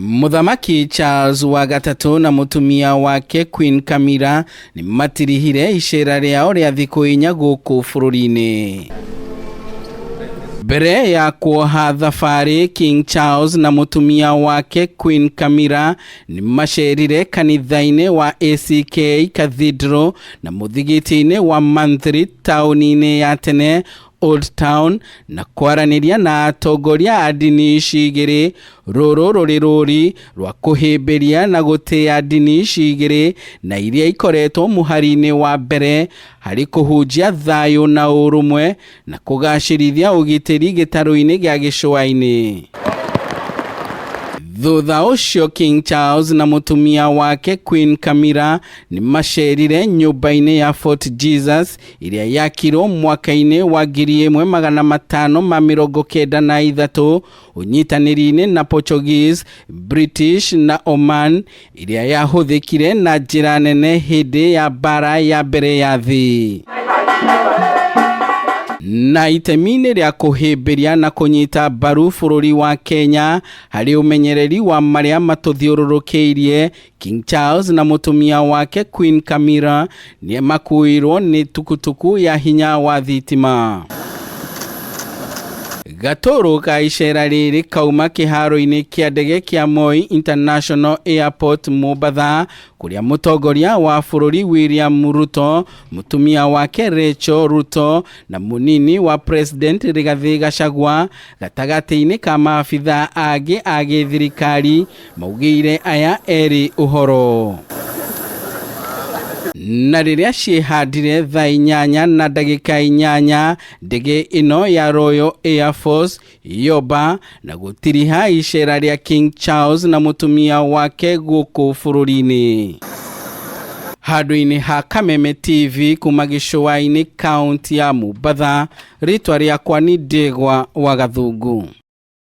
Mũthamaki Charles wa gatatũ na mũtumia wake Queen Camilla nĩ matirihire icera rĩao rĩa thikũ 4 gũkũ bũrũri-inĩ. Mbere ya kuoha thabarĩ, King Charles na mũtumia wake Queen Camilla nĩ macerire kanitha-inĩ wa ACK Cathedral na mũthigiti-inĩ wa Manthri taũni-inĩ ya tene Old Town na kwaranĩria na atongoria a ndini ici igĩrĩ. Rũrũ rũrĩ rũri rwa kũhĩmbĩria na gũtĩa ndini ici igĩrĩ na iria ikoretwo mũhari-inĩ wa mbere harĩ kũhunjia thayũ na ũrũmwe na kũgacĩrithia ũgitĩri gĩtarũ-inĩ gĩa gĩcũa-inĩ. Thutha ũcio King Charles na mũtumia wake Queen Camilla nĩ macerire nyũmba-inĩ ya Fort Jesus ĩrĩa yakirwo mwaka-inĩ wa 1593 ũnyitanĩri-inĩ na Portuguese, British na Oman, ĩrĩa yahũthĩkire na njĩra nene hĩndĩ ya mbara ya mbere ya thĩ. Na itemi-inĩ rĩa kũhĩmbĩria na kũnyita mbaru bũrũri wa Kenya harĩ ũmenyereri wa marĩa matũthiũrũrũkĩirie, King Charles na mũtumia wake Queen Camilla nĩ makuirwo nĩ tukutuku ya hinya wa thitima. Gatũrũ ka icera rĩrĩ kauma kĩharo-inĩ kĩa ndege kĩa Moi International Airport Mombatha, kũrĩa mũtongoria wa bũrũri William Ruto, mũtumia wake Rachel Ruto na mũnini wa President Rigathi Gachagua gatagatĩ-inĩ ka maabitha angĩ a gĩthirikari maugĩire aya erĩ ũhoro. Na rĩrĩa ciĩhandire thaa 8:08, ndege ĩno ya Royal Air Force yomba na gũtiriha icera rĩa King Charles na mũtumia wake gũkũ bũrũri-inĩ. Handũ-inĩ ha Kameme TV kuma gĩcũa-inĩ kaunti ya Mombatha, rĩtwa rĩakwa nĩ Ndegwa wa Gathungu.